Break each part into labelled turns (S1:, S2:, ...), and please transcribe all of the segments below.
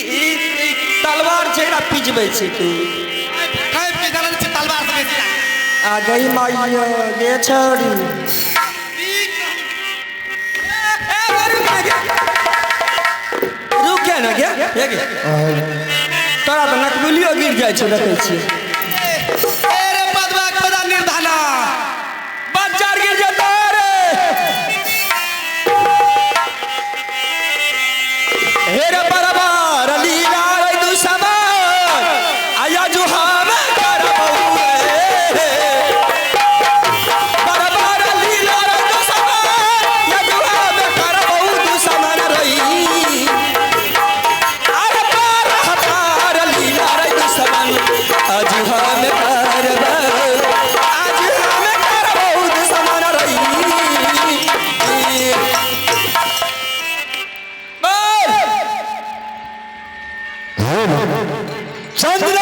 S1: ई तलवार छै एकरा पिजबै छै तू।
S2: काँपि के जानल छै तलवार से बेसी
S1: आ गई माइया गे छौड़ी। रुक ना गे, हे गे, तोरा तऽ नकबुलियो गिर जाइ छौ, देखै छियै।
S2: अरे पदवा पदा निर्धना
S1: बच्चा गिर जेतौ रे। हे रे बरबार लीला रे दुसमान आया जुहाम करबौ रे। बरबार लीला रे दुसमान या जुहाम करबौ दुसमान रई। अरे पार पार लीला रे दुसमान अजुहाम करबौ, आज हम करबौ दुसमान रई। बोल।
S3: चंद्र,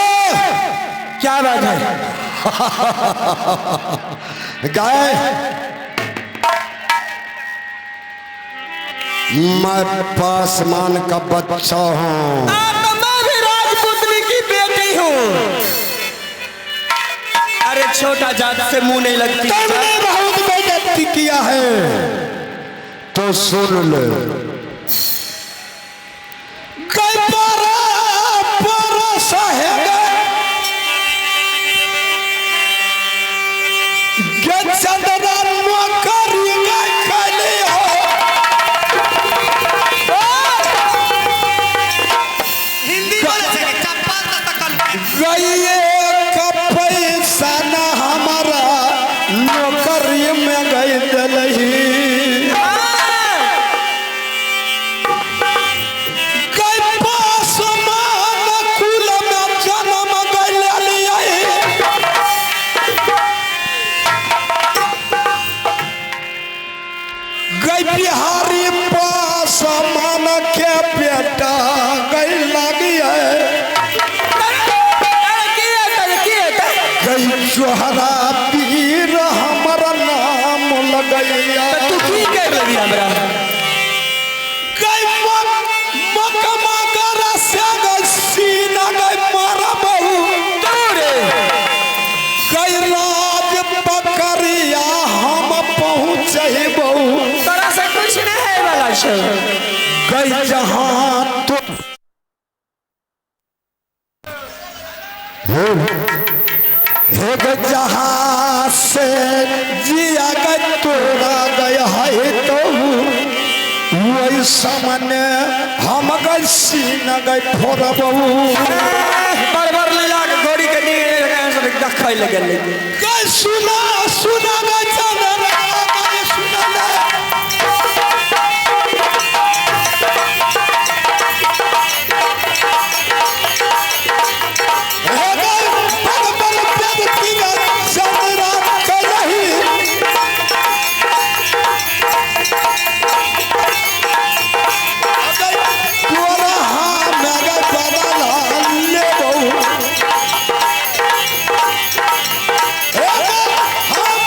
S1: क्या बात है?
S3: गाय, मैं पासवान का बच्चा हूँ।
S1: तो मैं भी राजपुत्री की बेटी हूँ। अरे छोटा जात से मुंह नहीं लगती।
S3: तुमने बहुत बेइज्जती किया है तो सुन ले। गई पारा पारा साहेब गे चंद्रा नौकरी गई खैली हो।
S2: हिंदी बोले छै कि चप्पल त सकल।
S3: गई का पैसा न हमारा नौकरी में गई दिलही। गई पासमान कुल में जन्म गई लियै। गई बिहारी पासमान के बेटा गई लगियै।
S1: अरे की हेतै, की हेतै?
S3: गई चोहरा पीर हमर नाम लगैया।
S1: तऽ तू की कर लेबी हमरा?
S3: गई मकमा गरा से गई सीना गई मारा बहू।
S1: तू रे
S3: गई राज पकड़िया हम पहुँचबहू।
S1: तोरा से कुछ नहीं है वाला छौ।
S3: गई जहाँ तो हे गे जहाँ से जिया गई तोरा गई है तो वही सामने हम गई सीना गई फोड़बहू।
S1: बड़ बड़ लीला के घोड़ी के नीर देखै लगे।
S3: गई सुना सुना गई चंद्रा गई सुना ले। हे गई बड़ बड़ बेजती गई चंद्रा करही। गई तोरा हम गई बदला लेबहू। हे गई हम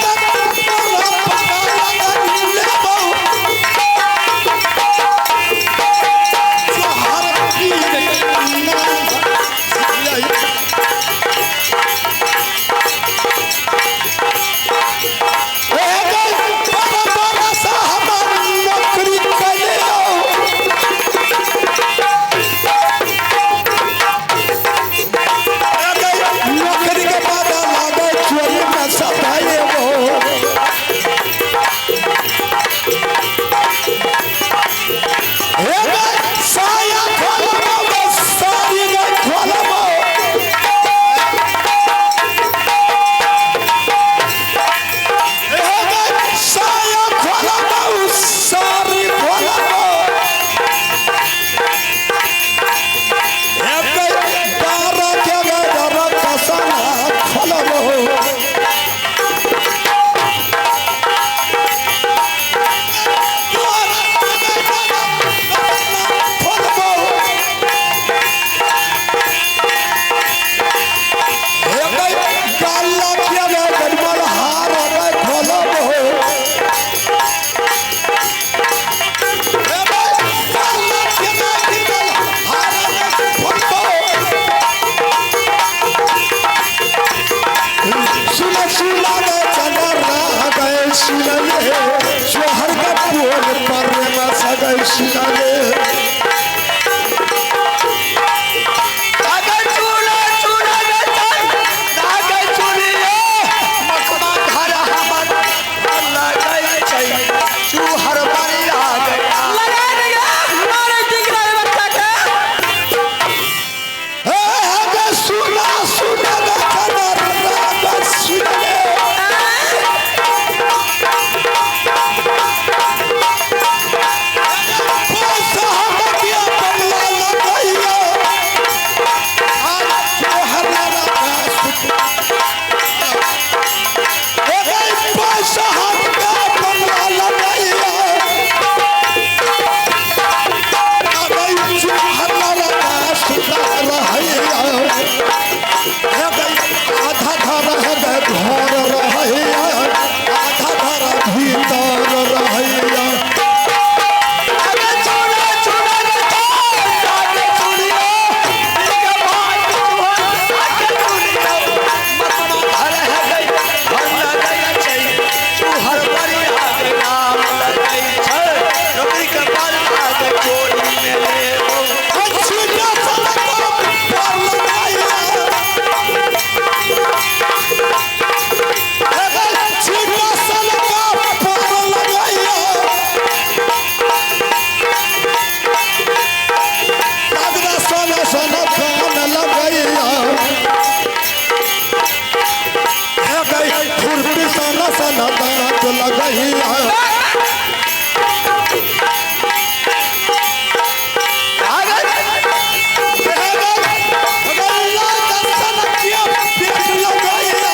S3: लगैया दर्शन के पेट लगैया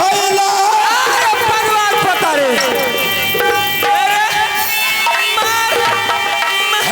S1: अरे पगवार पता रे अरे मार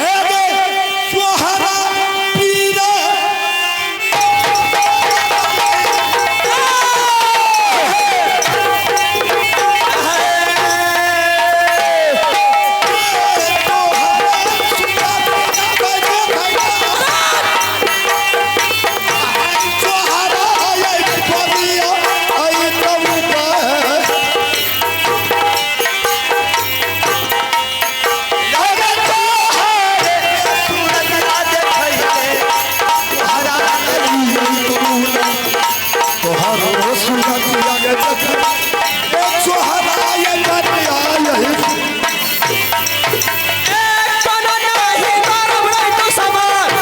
S1: कोनो नाही करब रे तू समान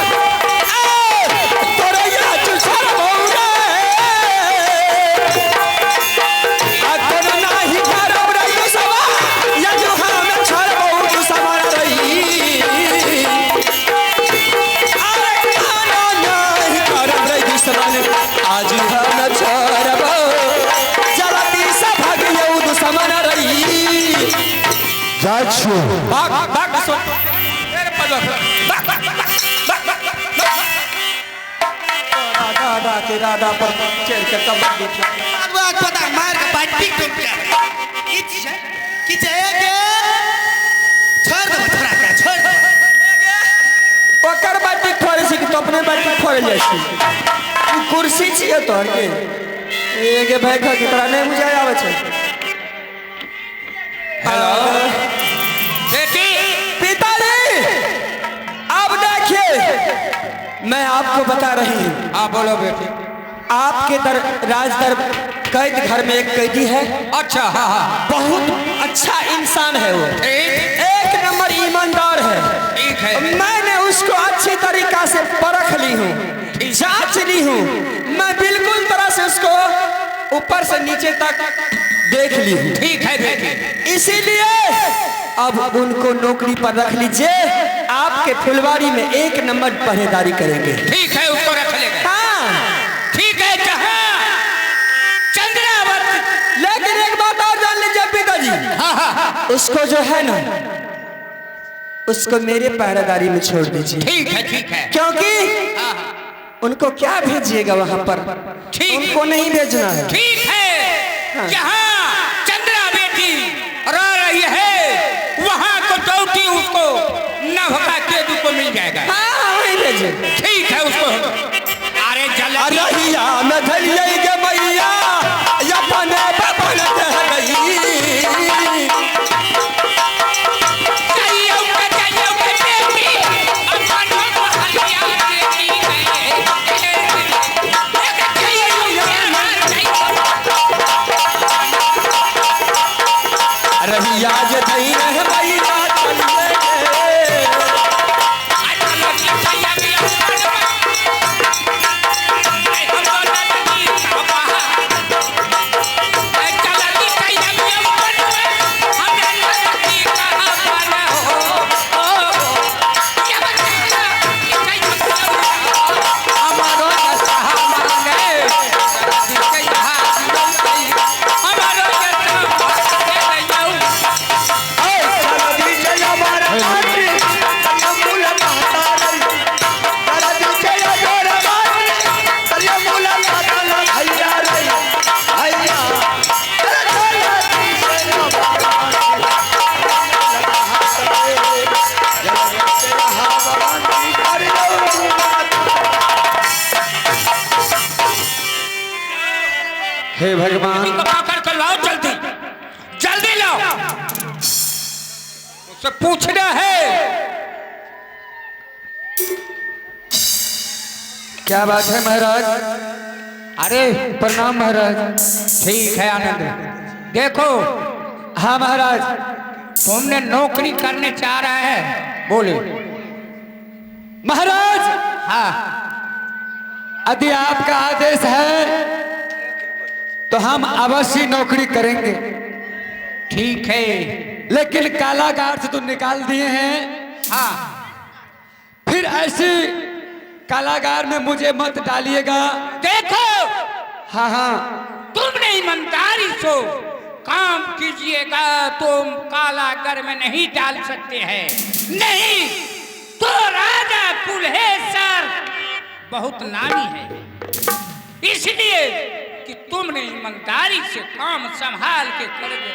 S1: ए तोरे या चुसर भौरे आ कोनो नाही करब रे तू समान या जो हम छर बहु तू समान रही अरे कोनो नाही करब रे तू समान आज हम छरब जलती से भागियौ तू समान रही
S3: जाइ छियौ
S1: भाग भाग सुन अरे पदवा भाग भाग भाग भाग राधा के राधा पर चढ़ के कबड्डी खेल।
S2: पदवा के पता मार के बाटी टूट गया किछ किछ एक छोड़ दो छोड़ा के छोड़ दो
S1: ओकर बाटी फोड़े छै कि तो अपने बाटी फोड़े जाइ छै ई कुर्सी छियै तोहर के एगे भाई खा के तोरा नहि बुझाय आबै छै
S4: हेलो बेटी
S1: पिताजी अब देखिए मैं आपको बता रही हूँ
S4: हाँ बोलो बेटी
S1: आपके दर राजदर कैद घर में एक कैदी है
S4: अच्छा हाँ हाँ
S1: बहुत अच्छा इंसान है वो
S4: ठीक
S1: एक नंबर ईमानदार है
S4: ठीक है
S1: मैंने उसको अच्छी तरीका से परख ली हूँ जांच ली हूँ मैं बिल्कुल तरह से उसको ऊपर से नीचे तक देख ली हूँ
S4: ठीक है बेटी
S1: इसीलिए अब उनको नौकरी पर रख लीजिए आपके फुलवारी में एक नंबर पहरेदारी करेंगे
S4: ठीक है उसको रख लेगा
S1: हाँ
S4: ठीक है जहाँ चंद्रावत
S1: लेकिन एक बात और जान लीजिए पिताजी
S4: हाँ हाँ हाँ
S1: उसको जो है ना उसको मेरे पहरेदारी में छोड़ दीजिए
S4: ठीक है ठीक है
S1: क्योंकि उनको क्या भेजिएगा वहां पर
S4: ठीक।
S1: उनको नहीं भेजना है
S4: ठीक है जहाँ चंद्रा बेटी रह रही है वहाँ को चौटी उसको नभ का केतु को मिल जाएगा
S1: हाँ वही भेजिए
S4: ठीक है उसको अरे जल
S1: अरहिया में धरिए गे मैया अपने बबन गई रहिया जे धई रह मैया चलिए गे।
S4: Thank you.
S1: हे भगवान।
S4: इनको पकड़ कर लाओ जल्दी, जल्दी लाओ। उससे पूछना है।
S1: क्या बात है महाराज?
S4: अरे
S1: प्रणाम महाराज।
S4: ठीक है आनंद, देखो।
S1: हाँ महाराज।
S4: तुमने नौकरी करने चाह रहा है, बोले
S1: महाराज।
S4: हाँ,
S1: यदि आपका आदेश है तो हम अवश्य नौकरी करेंगे।
S4: ठीक है।
S1: लेकिन कालागार से तो निकाल दिए हैं।
S4: हाँ,
S1: फिर ऐसी कालागार में मुझे मत डालिएगा।
S4: देखो।
S1: हाँ हाँ।
S4: तुमने ईमानदारी से काम कीजिएगा तुम कालागार में नहीं डाल सकते हैं। नहीं तो राजा कुल्हेश्वर बहुत नामी है, इसलिए कि तुमने ईमानदारी से काम संभाल के कर दो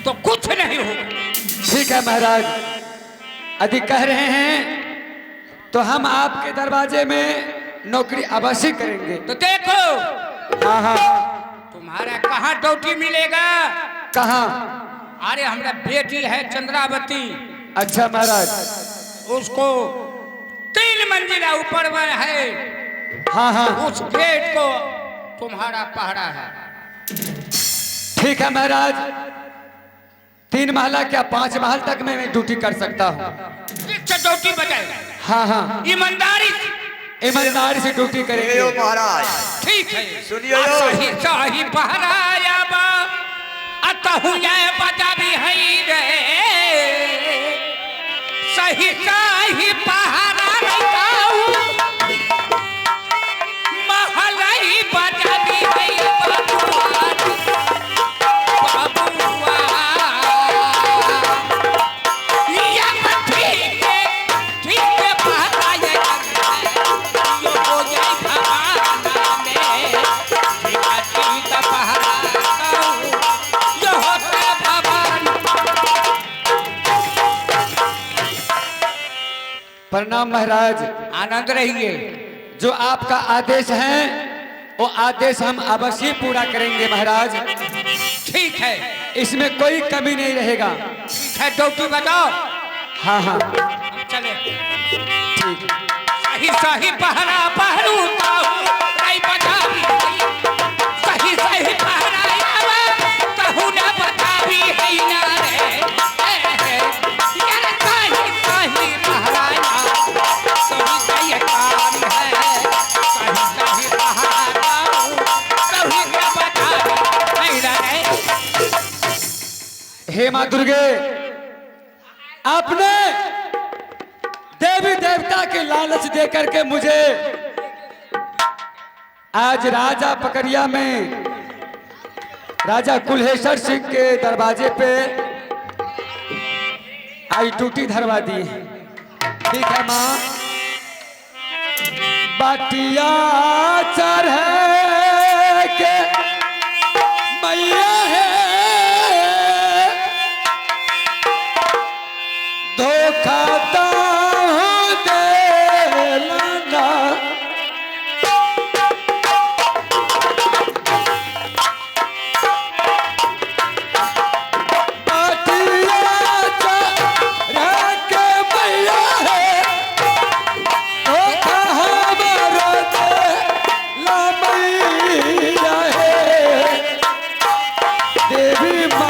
S4: तो कुछ नहीं होगा।
S1: ठीक है महाराज, यदि कह रहे हैं तो हम आपके दरवाजे में नौकरी अवश्य करेंगे।
S4: तो देखो।
S1: हाँ हाँ।
S4: तुम्हारा कहाँ ड्यूटी मिलेगा?
S1: कहाँ?
S4: अरे हमारा बेटी है चंद्रावती।
S1: अच्छा महाराज।
S4: उसको 3 मंजिला ऊपर में है।
S1: हाँ हाँ।
S4: उस गेट को तुम्हारा पहरा है।
S1: ठीक है महाराज, 3 महला क्या 5 महल तक मैं ड्यूटी कर सकता हूँ।
S4: ड्यूटी बजाए।
S1: हाँ हाँ।
S4: ईमानदारी,
S1: ईमानदारी से ड्यूटी करेंगे
S2: महाराज।
S4: ठीक है।
S2: सुनिए।
S4: सही सही पहराया बा अतहु जाए बजा भी है रे। सही सही पहरा रखाऊ महलई बजा भी है बबुआ बबुआ। या ठीक है, ठीक है पहरा ये यो हो जाए भवाना में। ठीक ठीक पहरा यो होता भवान।
S1: प्रणाम महाराज।
S4: आनंद रहिए।
S1: जो आपका आदेश है वो आदेश हम अवश्य पूरा करेंगे महाराज।
S4: ठीक है,
S1: इसमें कोई कमी नहीं रहेगा।
S4: ठीक है, ड्यूटी बताओ।
S1: हाँ हाँ।
S4: हम चले।
S1: ठीक।
S4: सही सही पहरा पहरू बजावी। सही सही पहरा कहू ना बतावी है ना रे। यार सही सही पहरा सही सही काम है। सही सही पहरा सही ना बतावी है ना रे।
S1: हे माँ दुर्गे, आपने देवी देवता के लालच दे करके मुझे आज राजा पकड़िया में राजा कुल्हेश्वर सिंह के दरवाजे पे आई टूटी धरवा दी। ठीक है माँ। बाटिया चढ़ के मैया है धोखा देना। बाटिया चढ़ के मैया है धोखा हमारो देला मैया है देवी माँ।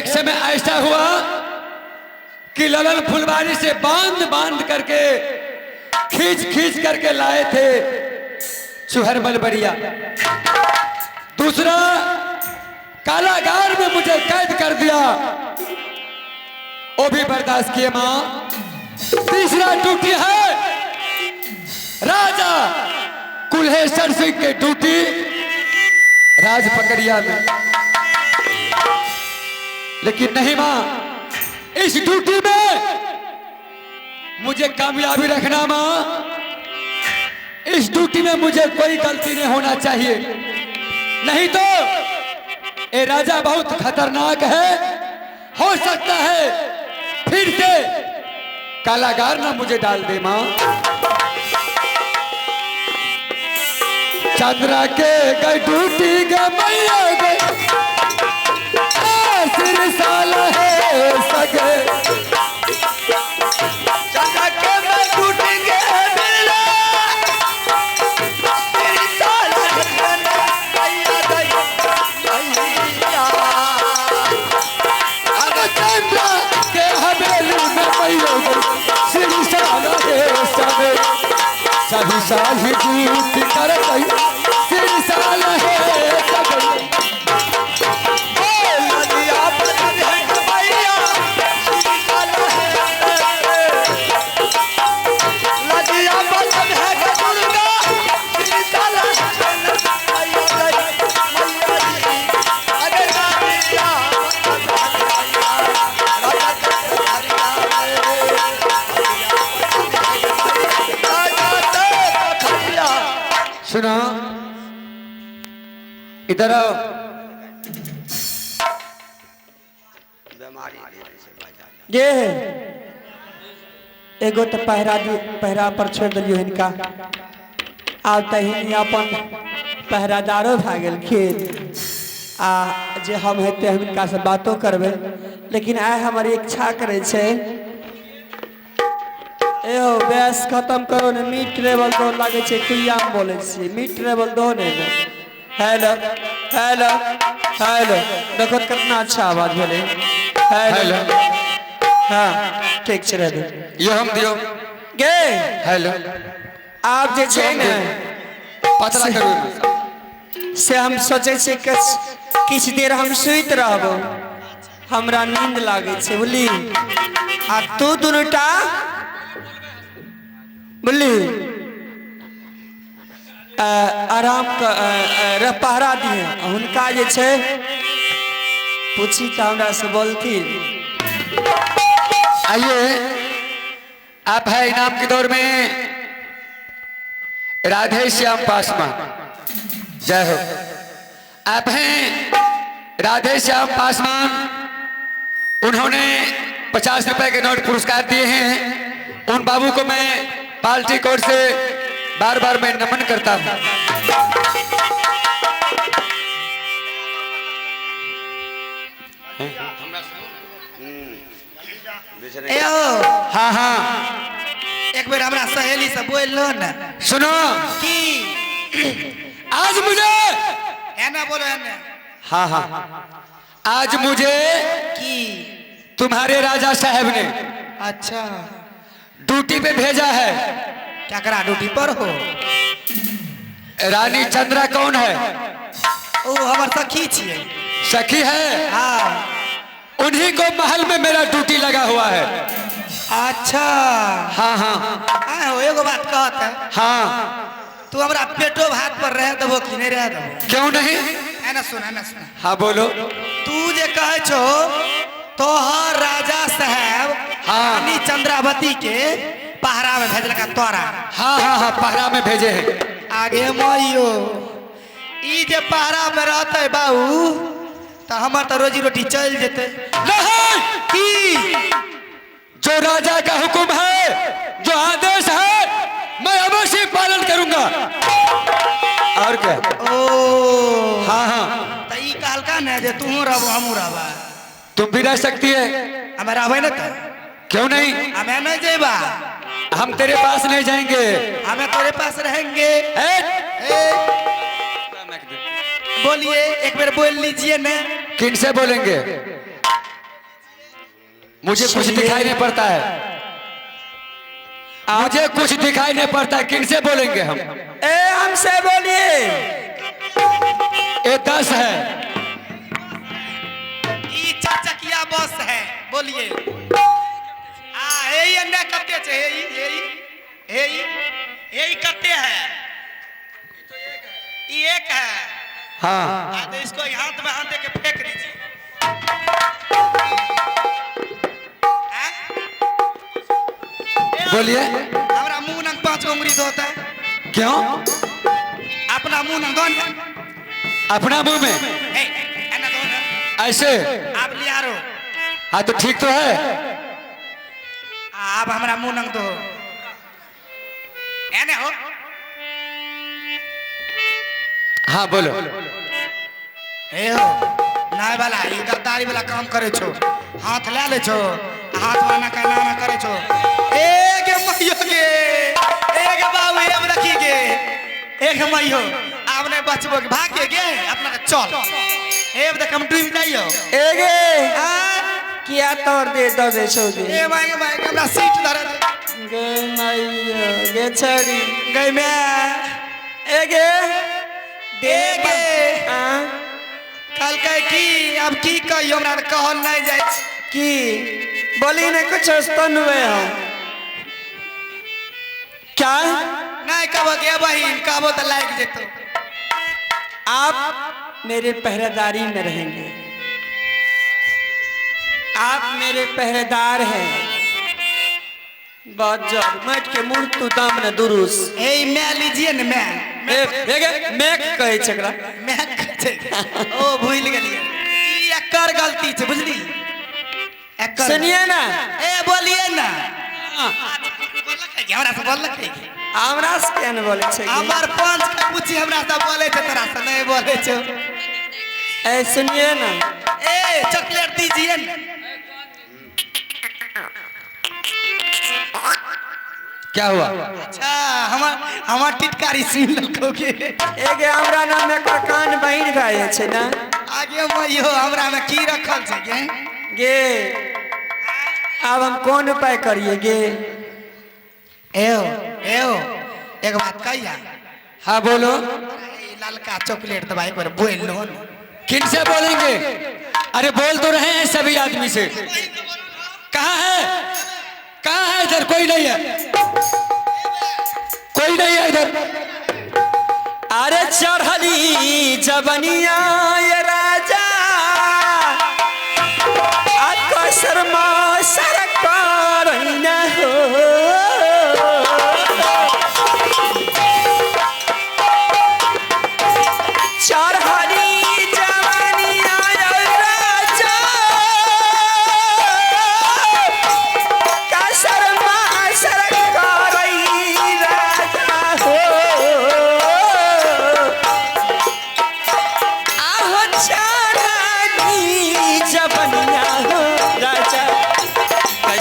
S5: एक समय ऐसा हुआ कि ललन फुलवारी से बांध बांध करके खींच खींच करके लाए थे चुहर मलबरिया। दूसरा कालागार में मुझे कैद कर दिया, वो भी बर्दाश्त किए मां। तीसरा ड्यूटी है राजा कुल्हेश्वर सिंह के ड्यूटी राज पकड़िया में। लेकिन नहीं मां, इस ड्यूटी में मुझे कामयाबी रखना मां। इस ड्यूटी में मुझे कोई गलती नहीं होना चाहिए, नहीं तो ये राजा बहुत खतरनाक है, हो सकता है फिर से कालागार ना मुझे डाल दे मां। चंद्रा के गई ड्यूटी गे मैया गई सिर साला है सगे।
S1: चंद्रा के मैं ड्यूटी गे मिला सिर साला मैया गई मैया।
S5: अब चंद्रा के हवेली में मैया गई सिर साला है सगे। सभी साही ड्यूटी कर गई सिर साला है सगे।
S1: नदिया बदन है मैया सिर साला है। नदिया बदन है दुर्गा सिर साला है मैया गई मैया जी। अगर नदिया
S5: सुनो इधर आओ।
S1: ये एगो तो पहरा पहरा पर छोड़ दिलियो हिनका। आब तऽ हिनी अपन पहरादारो भए गेलखिन आ जे हम हेतै हम हिनकासँ बातो करबै, लेकिन आइ हमर इच्छा करै छै एहो बहस खत्म करो ने। मीट ट्रेवल दो लागै छै कुइयामे बोलै छियै, मीट ट्रेवल दो ने। हेलो हेलो हेलो, देखो कितना अच्छा आवाज भेलै। हेलो हाँ ठीक छै रह दे।
S5: यो हम दियो
S1: गे
S5: हेलो
S1: आब जे छै ने
S5: पतला करू
S1: से हम सोचै छियै किछु देर हम सुति रहबो, हमरा नींद लागै छै बुझली। आ तू दुनूटा बुझली आराम पहरा दिहे। हुनका जे छै पूछी तऽ हमरा से बोलथिन।
S5: आइए आप है इनाम के दौर में राधे श्याम पासवान, जय हो। आप हैं राधे श्याम पासवान, उन्होंने 50 रुपए के नोट पुरस्कार दिए हैं। उन बाबू को मैं पार्टी कोर्ट से बार बार मैं नमन करता हूं। हाँ हाँ
S2: एक बेर हमरा सहेली से बोल लो ना।
S5: सुनो
S2: की
S5: आज मुझे
S2: एना बोलो एना।
S5: हाँ हाँ आज मुझे
S2: की
S5: तुम्हारे राजा साहब ने
S2: अच्छा
S5: ड्यूटी पे भेजा है।
S2: क्या करा ड्यूटी पर हो?
S5: रानी चंद्रा कौन है?
S2: ओ हमर सखी छियै।
S5: सखी है?
S2: हाँ।
S5: उन्हीं को महल में मेरा ड्यूटी लगा हुआ है।
S2: अच्छा
S5: हाँ हाँ
S2: आए हो एगो बात कहत है।
S5: हाँ
S2: तू हमरा पेटो भात पर रह देबो कि नहीं रह देबो?
S5: क्यों नहीं?
S2: एना सुन एना सुन।
S5: हाँ बोलो।
S2: तू जे कहै छो तोहर राजा साहब
S5: हाँ।
S2: रानी चंद्रावती के पहरा में भेजलका तोरा।
S5: हाँ हाँ हाँ पहरा में भेजे हैं।
S2: आगे मइयो ई जे पहरा में रहते बाबू तो हमर तो रोजी रोटी चल जेते।
S5: नहीं
S2: की
S5: जो राजा का हुक्म है, जो आदेश है, मैं अवश्य पालन करूंगा। और क्या?
S2: ओ
S5: हाँ हाँ
S2: तो ई कहलका ने जे तू रहबो हमहूँ रहबा।
S5: तुम भी रह सकती है।
S2: हमें रहबै ने तो?
S5: क्यों नहीं?
S2: हमें नहीं जेबा।
S5: हम तेरे पास नहीं जाएंगे।
S2: हमें तेरे पास रहेंगे।
S5: ए?
S2: ए? बोलिए एक बार बोल लीजिए ना।
S5: किन से बोलेंगे? मुझे कुछ दिखाई नहीं पड़ता है, मुझे कुछ दिखाई नहीं पड़ता है। किनसे बोलेंगे हम?
S1: ए हमसे बोलिए।
S5: ये 10 है।
S2: ई चाचकिया बस है, बोलिए। आ हे ई अन्ना कते छै? हे ई, हे ई, हे ई, हे ई कते है? ई एक है।
S5: हाँ।
S2: आ तो इसको हाथ में हाथ दे के फेंक दीजिए। हैं?
S5: बोलिए।
S2: हमरा मुंह नंग 5 उंगली धोता है।
S5: क्यों?
S2: अपना मुंह नंग दो ना।
S5: अपना मुंह में
S2: ए, एना दो ना।
S5: ऐसे?
S2: आप लिया रो।
S5: हाँ तो ठीक तो है।
S2: आप हमरा मुंह नंग दो। एने हो।
S5: हाँ बोलो।
S2: ए हो नाय वाला ई गद्दारी वाला काम करे छो, हाथ ले ले छो, हाथ वाला का ना करे छो। ए गे मइयो गे, ए गे बाबू अब रखी गे, ए गे मइयो आब नहीं बचबो के भाग के गे अपना के चल। ए अब देख हम डूब जाइयो।
S1: ए गे
S2: हां
S1: किया तोड़ दे दो दे छो दे।
S2: ए my गे my गे, हमरा सीट धरे दे।
S1: गे माइयो गे छड़ी
S2: गई मैं।
S1: ए गे
S2: ए गे
S1: हां
S2: कल कह की अब की कहियो, हमरा कहल नहीं जाय छै।
S1: की बोली ने कुछ स्तन हुए हम क्या
S2: नहीं कहबो गे बहिन, कहबो तो लाग जेतो।
S1: आप मेरे पहरेदारी में रहेंगे, आप मेरे पहरेदार हैं। बहुत जोर मट के मूर्त तू दाम ने दुरुस।
S2: ए मैं लीजिए ने मैं
S1: ए ए मैं कहै छै एकरा।
S2: मैं कहै छै। ओ भूल गेलिए, ई एकर गलती छै बुझली। एकर
S1: सुनिए ना।
S2: ए बोलिए ना। हमरा से बोललकै की?
S1: हमरा से केहन बोलै छै?
S2: हमर पंच के पूछी हमरा से बोलै छै, तोरा से नहीं बोलै छै।
S1: ए सुनिए ना।
S2: ए चॉकलेट दीजिए ना।
S5: क्या हुआ?
S2: अच्छा हमर हमर टिटकारी सुन लेलको के।
S1: एगे हमरा नाम एकर कान बहिन भए जाइ छै ना।
S2: आगे मइयो हमरा में की रखल छै गे?
S1: गे आब हम कोन उपाय करिए गे?
S2: एओ एओ एक बात कहिया।
S5: हाँ बोलो।
S2: ललका चॉकलेट दबा एक बार बोल लो।
S5: किनसे बोलेंगे? अरे बोल तो रहे हैं सभी आदमी से। कहाँ है, कहाँ है? इधर कोई नहीं है, कोई नहीं है इधर।
S1: अरे चढ़ली जबनिया ये राजा आ शर्मा सरकार न हो। चढ़ली जवनिया ये राजा का शर्मा सरकार राजा हो। आहो चढ़ली जवनिया हो राजा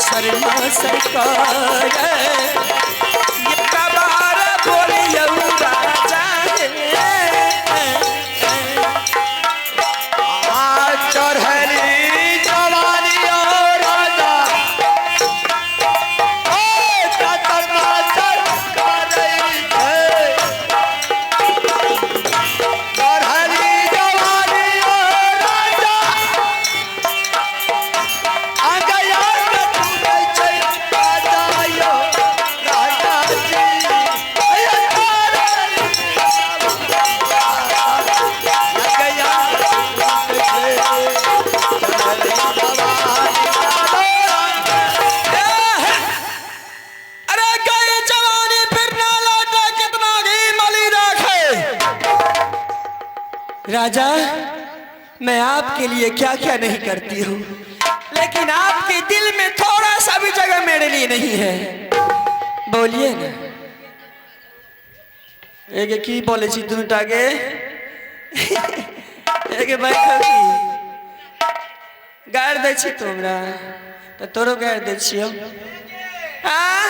S1: शर्मा सरकार ये कबार बोलियौ राजा।
S5: चढ़ली जवानी ओ राजा ओ चतरमा सरकार है। चढ़ली जवानी ओ राजा अंगया के टूटै छै राजा यो राजा जी। अय चढ़ली अंगया के टूटै छै
S1: अरे गई जवानी फिर ना लौटे कितना घी मली रखे। राजा मैं आपके लिए क्या क्या नहीं करती हूँ, लेकिन आपके दिल में थोड़ा सा भी जगह मेरे लिए नहीं है। बोलिए ना। एगे की बोले छी दुनू टागे? एगे बैठो की गारि दै छी तू हमरा? तऽ तोरो गारि दै छियौ। हाँ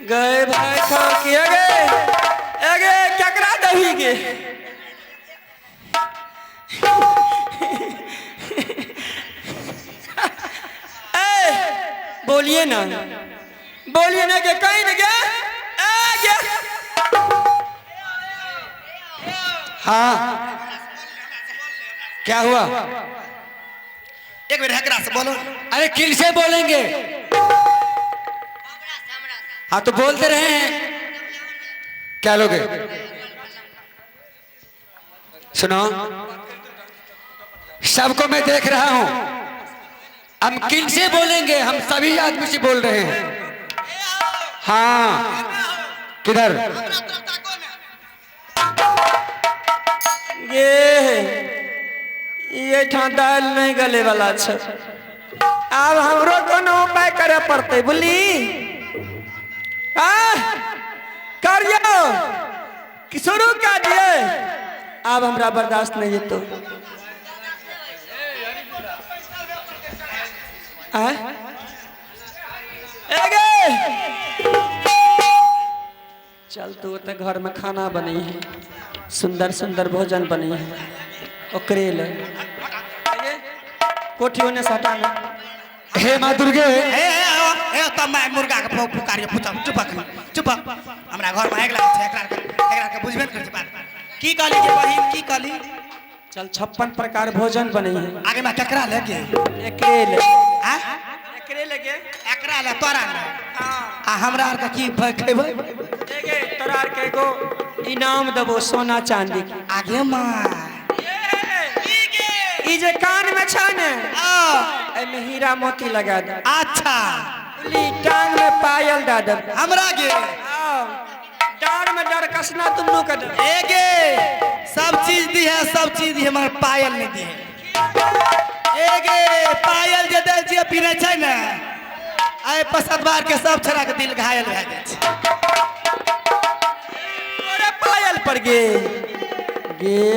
S1: गए भाई खाओ की एगे एगे केकरा दही गे? बोलिए ना, बोलिए ना के कहीं ना गया आ गया।
S5: हाँ क्या हुआ?
S2: एक बेर एकरा से बोलो।
S5: अरे किन से बोलेंगे? हाँ तो बोलते रहे हैं। क्या लोगे? सुनो, सबको मैं देख रहा हूं, हम किन से बोलेंगे? हम सभी आदमी से बोल रहे हैं। हाँ किधर?
S1: ये ठां दाल नहीं गले वाला छे, अब हमरो कोनो उपाय करे पड़ते। बोली आ करियो कि शुरू कर दिए, अब हमरा बर्दाश्त नहीं है तो चल तू तो घर में खाना बनी है, सुंदर सुंदर भोजन बनी है, ओकरे ले कोठी होने से हटाना।
S5: हे माँ दुर्गे,
S2: हे हे तब मैं मुर्गा के पुकारियो। पूछब चुपक चुपक, हमरा घर में आगि लागल छै, एकरा के बुझबे न करै छै बात। की कहली के बहिन, की कहली?
S1: चल 56 प्रकार भोजन बनी है।
S2: आगे मैं केकरा लेके?
S1: एकरे ले।
S2: आ
S1: एकरे लेके?
S2: एकरा ले तोरा ले।
S1: हां
S2: आ हमरा आर के की खेबै?
S1: एगे तोरा आर के एगो इनाम देबो सोना चांदी के।
S2: आगे मां
S1: ई जे कान में छ ने, एमे हीरा मोती लगा दे।
S2: अच्छा
S1: ली टांग में पायल दे दे
S2: हमरा के।
S1: डार में डर कसना तुम के दे।
S2: एगे सब चीज दी है, सब चीज दी है, मगर पायल नहीं दी है। एगे पायल जे दे छियै पीने छै ने, आइ पसदबार के सब छड़ा के दिल घायल भए जाइ छै।
S1: अरे पायल पर गे गे।